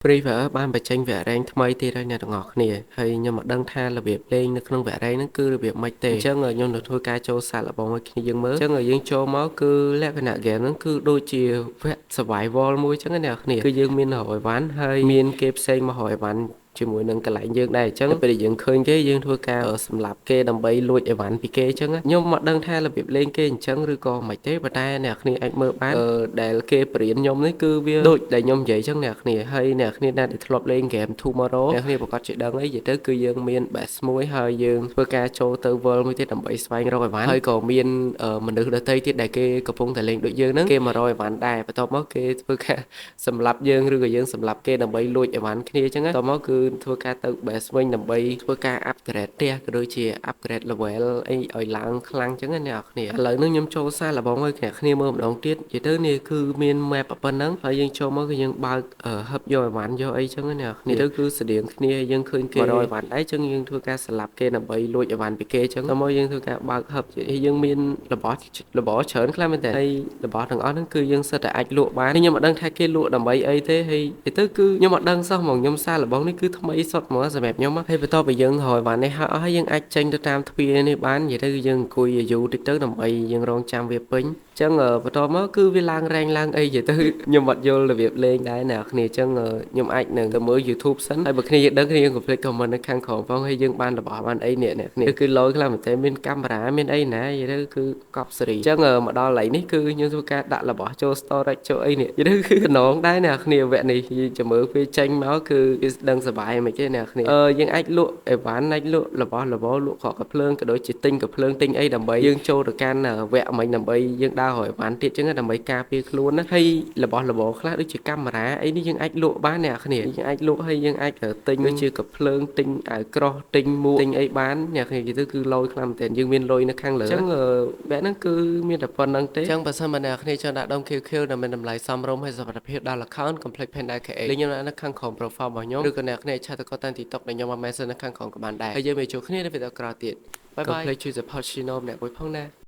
Free Fire បានបញ្ចេញវគ្គ rank ថ្មីទៀតហើយអ្នកទាំងអស់គ្នាហើយខ្ញុំមិនដឹងថារបៀបលេងនៅក្នុងវគ្គ rank ហ្នឹងគឺរបៀបម៉េចទេអញ្ចឹងខ្ញុំនឹងធ្វើការចូលសាកល្បងឲ្យគ្នាយើងមើលអញ្ចឹងយើងចូលមកគឺលក្ខណៈ game ហ្នឹងគឺដូចជាវគ្គ survival មួយអញ្ចឹងណាអ្នកគ្នាគឺយើងមានរកអីវ៉ាន់ហើយមានគេផ្សេងមករកអីវ៉ាន់ជាមួយនឹងកន្លែងយើងដែរអញ្ចឹងពេលដែលយើងឃើញគេយើងធ្វើការសម្លាប់គេដើម្បីលួចអីវ៉ាន់ពីគេអញ្ចឹងខ្ញុំមកដឹងថារបៀបលេងគេអញ្ចឹងឬក៏មិនទេប៉ុន្តែអ្នកគ្នាអាចមើលបានដែលគេបរៀនខ្ញុំនេះគឺវាដូចដែលខ្ញុំនិយាយអញ្ចឹងអ្នកគ្នាហើយអ្នកគ្នាដែលធ្លាប់លេង game Tomorrow អ្នកគ្នាប្រកាសជាដឹងអីនិយាយទៅគឺយើងមាន base មួយហើយយើងធ្វើការចូលទៅ world មួយទៀតដើម្បីស្វែងរកអីវ៉ាន់ហើយក៏មានមនុស្សដទៃទៀតដែលគេកំពុងតែលេងដូចយើងហ្នឹងគេមករកអីវ៉ាន់ដែរបន្ទាប់មកគេធ្វើការសម្លាប់យើងឬក៏យើងសម្លាប់គេដើម្បីលួចអីវ៉ាន់គ្នាអញ្ចឹងតមកគឺធ្វើការទៅ base វិញដើម្បីធ្វើការ upgrade ផ្ទះក៏ដូចជា upgrade level អីឲ្យឡើងខ្លាំងអញ្ចឹងណាអ្នកគ្នាឥឡូវនេះខ្ញុំចូលសាកល្បងឲ្យអ្នកគ្នាមើលម្ដងទៀតនិយាយទៅនេះគឺមាន map ប៉ុណ្ណឹងហើយយើងចូលមកគឺយើងបើកហឹបយកអីវ៉ាន់យកអីចឹងណាអ្នកគ្នាទៅគឺស្តៀងគ្នាយើងឃើញគេរកអីវ៉ាន់ដែរចឹងយើងធ្វើការស្លាប់គេដើម្បីលួចអីវ៉ាន់ពីគេចឹងដល់មកយើងធ្វើការបើកហឹបយើងមានរបស់របស់ច្រើនខ្លាំងមែនតើហើយរបស់ទាំងអស់ហ្នឹងគឺយើងសិតតែអាចលក់បានខ្ញុំមិនដឹងថាគេលក់ដើម្បីអីទេហើយទៅគឺខ្ញុំអត់ដឹងសោះហ្មងខ្ញុំសាកល្បងនេះគឺថ្មីសុទ្ធហ្មងសម្រាប់ខ្ញុំហើយបន្ទាប់ពីយើងរយវ៉ាន់នេះហើយអស់ហើយយើងអាចចេញទៅតាមទ្វារនេះបាននិយាយទៅយើងអង្គុយយូរតិចទៅដើម្បីយើងរងចាំវាពេញចឹងបន្ទាប់មកគឺវាឡើងរែងឡើងអីនិយាយទៅខ្ញុំអត់យល់របៀបលេងដែរអ្នកគ្នាចឹងខ្ញុំអាចនឹងទៅមើល YouTube សិនហើយបើគ្នាយើងដឹងគ្នាយើងកុំភ្លេច comment នៅខាងក្រោមផងហើយយើងបានរបស់បានអីនេះអ្នកគ្នាគឺលយខ្លាំងមែនតើមានកាមេរ៉ាមានអីណានិយាយទៅគឺកប់សេរីចឹងមកដល់កន្លែងនេះគឺខ្ញុំធ្វើការដាក់របស់ចូល storage ចូលអីនេះនិយាយទៅគឺតំណងដែរអ្នកគ្នាវគ្គនេះចាំមើលពេលចេញមកគឺវាដឹងសប្បាយមិនទេអ្នកគ្នាអឺយើងអាចលក់អីវ៉ាន់អាចលក់របស់របរលក់ខកកាភ្លើងក៏ដូចជាទិញកាភ្លើងទិញអីដើម្បីយើងចូលទៅកាន់វគ្គមិញដើម្បីយើងដើររយវ៉ាន់ទៀតចឹងដើម្បីការពារខ្លួនណាហើយរបស់របរខ្លះដូចជាកាមេរ៉ាអីនេះយើងអាចលក់បានអ្នកគ្នាយើងអាចលក់ហើយយើងអាចទិញដូចជាកាភ្លើងទិញអាវក្រោះទិញមួកទិញអីបានអ្នកគ្នានិយាយទៅគឺលយខ្លាំងមែនទែនយើងមានលុយនៅខាងលើអញ្ចឹងវគ្គហ្នឹងគឺមានតែប៉ុណ្្នឹងទេអញ្ចឹងបើសិនបើអ្នកគ្នាចង់ដាក់ដុំ QQ ដែលមានតម្លៃសមរម្យហើយសុវត្ថិភាពដល់ account កុំភ្លេច Panda KA លេខខ្ញុំដាក់នៅខាងក្រោម profile របស់ខ្ញុំឬក៏អ្នកគ្នាchat ទៅគាត់តាម TikTok ដែលខ្ញុំបាន mention នៅខាងក្រោមក៏បានដែរហើយយើងមកជួបគ្នានៅវីដេអូក្រោយទៀត bye bye កុំភ្លេចជួយ support Chino ម្នាក់មួយផងណា។